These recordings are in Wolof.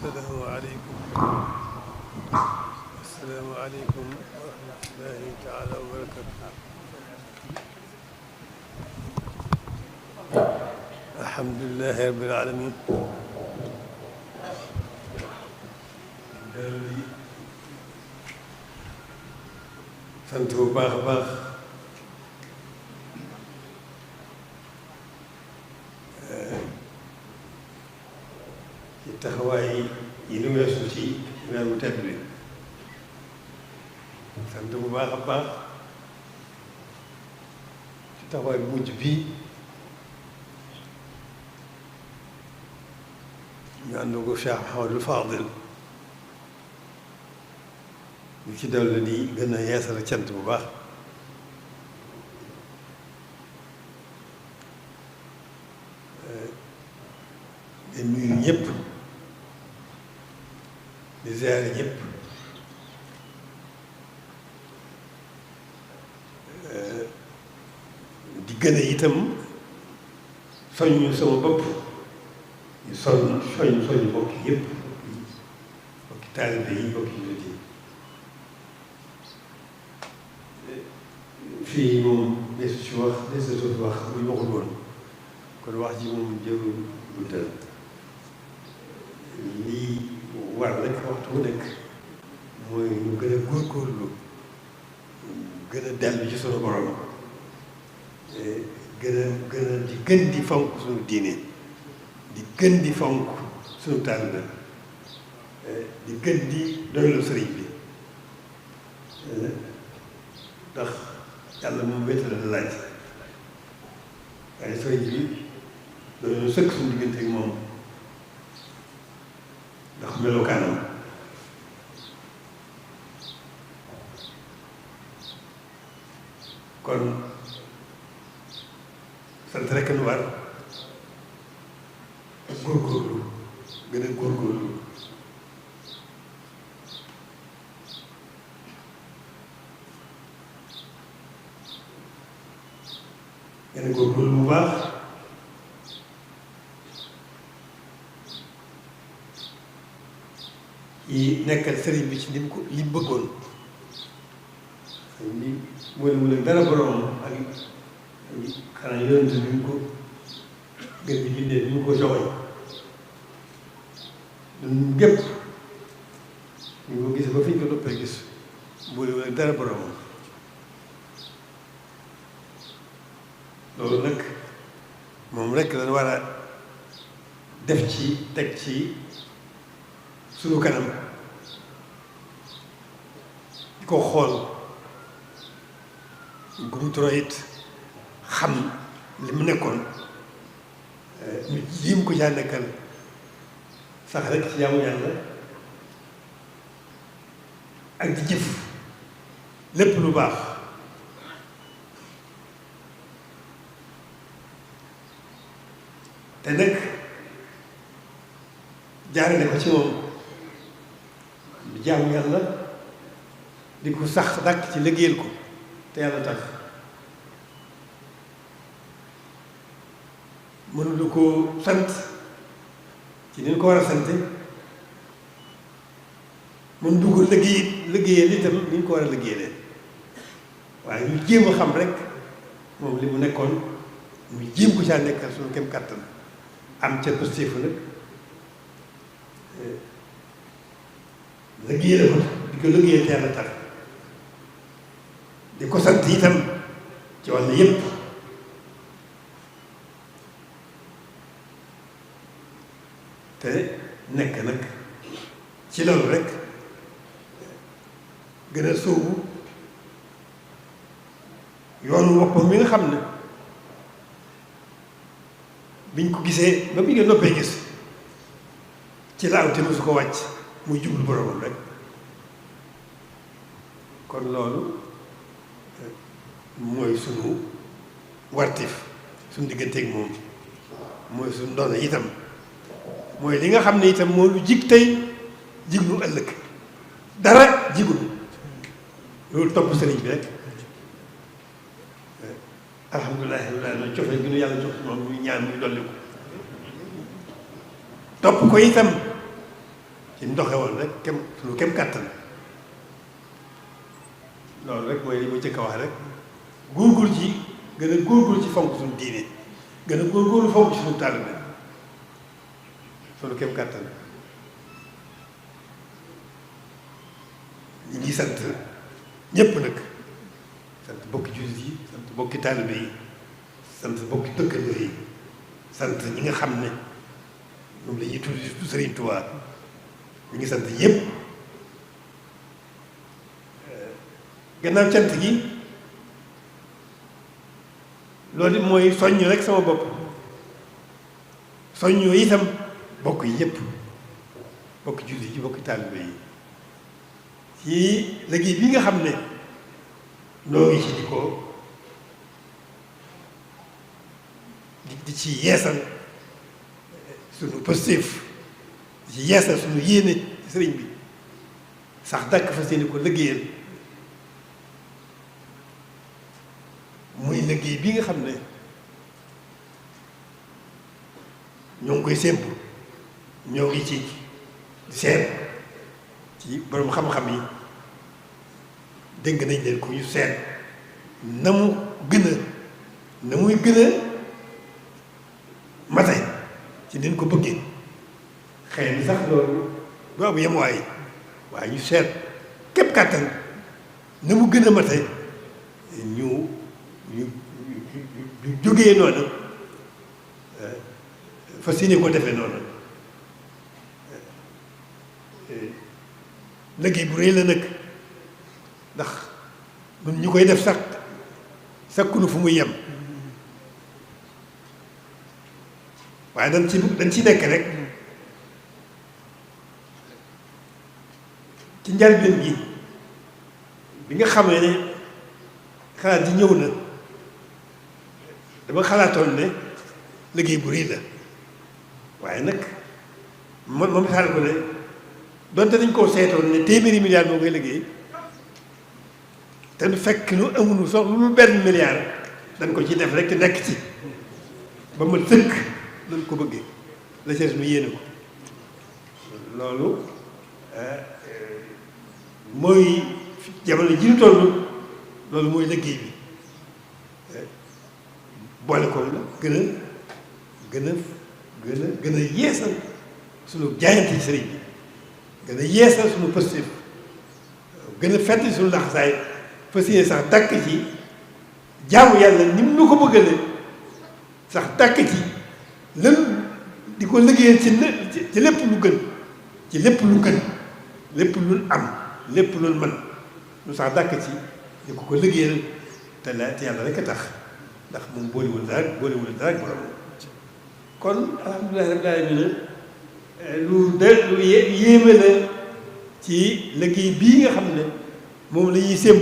السلام عليكم. السلام عليكم ورحمة الله تعالى وبركاته. الحمد لله رب العالمين. sant bu baax a baax ci taxawaay yi nu weesu ci weer bu tedd bi. sant bu baax a baax ci taxawaay bu mujj bii ñu ànd ko Cheikh Mouhamadul Fadil ñu ci dolli di gën a yeesal cant bu baax. di nuyu ñëpp di ziare ñëpp di gën a itam soññu sama bopp ñu soññ bokki yëpp bokki taalibe yi bokki jullit yi. fii moom desu ci wax desu wax bu ñu waxul woon kon wax ji moom jërul guddal. lii war rek waxtu bu nekk mooy ñu gën a góorgóorlu gën a dellu ci sunu borom gën di fonk sunu diine di gën di fonk sunu taalibe di gën di doylu sëriñ bi ndax yàlla moom wéetal la laaj waaye sëriñ bi doylu sëkk suñu diggante ak moom ndax melokaanam. kon sant rekk nu war góorgóorlu gën a góorgóorlu gën a góorgóorlu bu baax yi nekkal sëriñ bi ci li mu bëggoon li mu ne dara borom ak xanaa yonent bi ñu ko gën di bindee bi ñu ko joxoñ ñun gépp ñu ko gis ba fi ñu ko doppee gis mu dara borom loolu nag moom rekk lañ war a def ci teg ci sunu kanam di ko xool gu mu toro it xam li mu nekkoon ñu jiim ko caa nekkal sax rek ci jaamu Yàlla ak di jëf lépp lu baax te nag jaarale ko ci moom di jaamu Yàlla di ko sax dàkk ci liggéeyal ko te yàlla tax mënulu ko sant ci ni ñu ko war a sante mën du ko liggéeyal itam ni ñu ko war a liggéeyalee waaye ñu jéem a xam rek moom li mu nekkoon ñu jéem ko caa nekkal suñu kem kàttan am ca positif nag liggéeyal ko di ko liggéeyal te yàlla tax di ko sant itam ci wàll yépp te nekk nag ci loolu rek gën a sóobu yoonu boppam mi nga xam ne biñ ko gisee ba bi nga noppee gis ci laaw te mosu ko wàcc muy jublu boromam rek. kon loolu mooy sunu wartif suñu digganteeg moom mooy suñu ndono itam mooy li nga xam ne itam moo lu jig tey jig lu ëllëg dara jigul loolu topp sëriñ bi rek alhamdulilah na cofee gi nu yàlla jox moom muy ñaan muy dolli ko topp ko itam ci ndoxe woon rek suñu kem kàttan loolu rek mooy li ma jëkk a wax rek góorgóorlu ci gën a góorgóorlu ci fonk suñu diine gën a góorgóorlu fonk ci suñu taalibe suñu kem kàttan ñu ngi sant ñépp nag sant bokki jullit yi sant bokki taalibe yi sant bokki dëkkandoo yi sant ñi nga xam ne ñoom la ñuy tudd Sëriñ Tuubaa ñu ngi sant ñépp gannaaw cant gi loolu mooy soññ rek sama bopp soññoo itam bokk yi yépp bokki jullit yi bokki taalibe yi ci liggéey bi nga xam ne noo ngi ci di ci yeesal suñu positif di ci yeesal suñu yéene ci sëriñ bi sax dàkk fas yéene ko liggéeyal muy liggéey bi nga xam ne ñoo ngi koy sémbu ñoo ngi ci seet ci borom xam-xam yi dégg nañ leen ko ñu seet na muy gën a mate ci nin ko bëggee xëy na sax loolu doo am yemuwaay waaye ñu seet képp kàttan na mu gën a mate ñu jógee noonu fas yéene ko defee noonu liggéey bu rëy la nag ndax ñun ñu koy def sax sakkunu fu muy yem waaye dañ ci nekk rek ci njëlbéen gi bi nga xamee ne xalaat ji ñëw na dama xalaatoon ne liggéey bu rëy la waaye nag ma misaal ko ne donte dañ koo seetoon ne téeméeri milliard moo koy liggéey te du fekk nu amuñu sax lu benn milliard dañ ko ci def rek te nekk ci ba ma tënk dañ ko bëggee la sees nu yéene ko loolu mooy jamono ji ñu toll loolu mooy liggéey bi boole ko la gën a yeesal suñu jaayante ci sëriñ bi gën a yeesal suñu positif gën a fett suñu laxasaay fas yéene sax dàkk ci jaamu yàlla ni mu nu ko bëggale sax dàkk ci lën di ko liggéeyal ci lépp lu gën ci lépp lu gën lépp lu am lépp lu mën lu sax dàkk ci di ko liggéeyal te yàlla rek a tax ndax moom boolewul dara ak borom kon alhamdulilah rabbil alamin lu yéeme la ci liggéey bii nga xam ne moom la ñuy sémb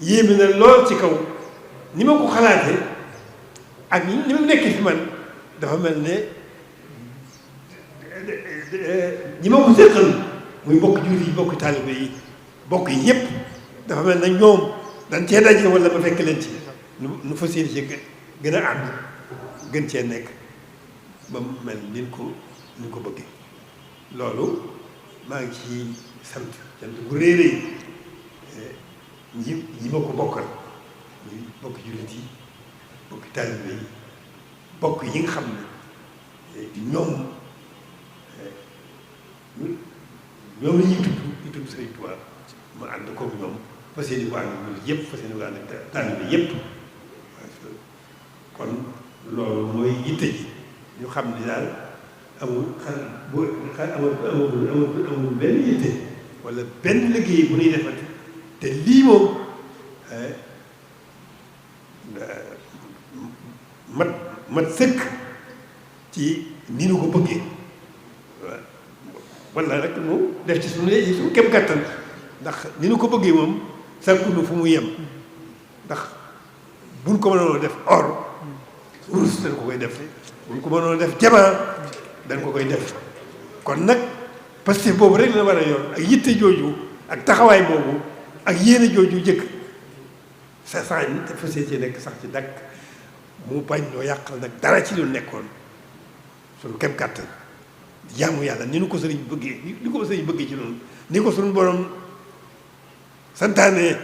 yéeme na lool ci kaw ni ma ko xalaatee ak ni mu nekk fi man dafa mel ne ñi ma ko séqal muy bokk jur yi bokk taalibe yi bokk yi yépp dafa mel ne ñoom dañ cee daje wala ma fekk leen ci nu fas yéene ci gën a ànd gën cee nekk ba mu mel ni ko bëggee loolu maa ngi ci sant bu réeréy ñi ma ko bokkal ñi bokk jullit yi bokk taalibe yi bokk yi nga xam ne ñoom la ñuy tudd Sëriñ Tuubaa ma ànd koog ñoom fas yéene ko ànd ak yëpp fas yéene ko ànd ak taalibe yëpp kon loolu mooy yitte ji ñu xam ni daal amul benn yitte wala benn liggéey bu ñuy defati te lii moom mat sëkk ci ni nu ko bëggee wala rek mu def ci suñu kem kàttan ndax ni nu ko bëggee moom sàkkunu fu mu yem ndax buñ ko mënoon def or urus dañ ko koy def buñ ko mënoon def jamaa dañ ko koy def kon nag parce que boobu rek la war a yor ak yitte jooju ak taxawaay boobu ak yéene jooju jëkk sa sax te fas yéene nekk sax ci dakk mu bañ noo yàqal nag dara ci lu nekkoon suñu kem kàttan jaamu yàlla ni nu ko sëriñ bëggee ni ko sëriñ bëggee ci noonu ni ko suñu borom santaane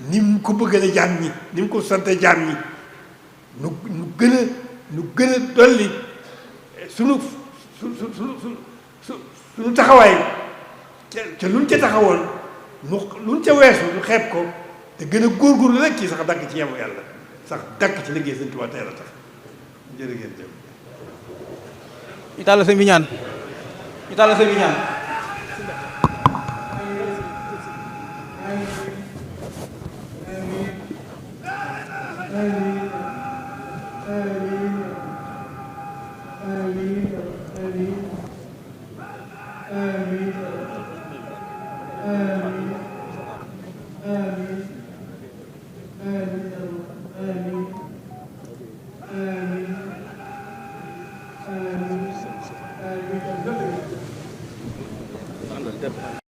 ni mu ko bëggale jaam ñi ni mu ko sante jaam ñi nu gën a dolli sunu sunu taxawaay ca luñ ca taxawoon luñ ca weesu nu xeeb ko te gën a góorgóorlu rek ci sax dàkk ci yamu yàlla sax dàkk ci liggéey Sëñ Tuubaa tey la tax jërë ngeen jëf. ñu tàll sëñ bi ñaan ñu tàll sëñ bi ñaan.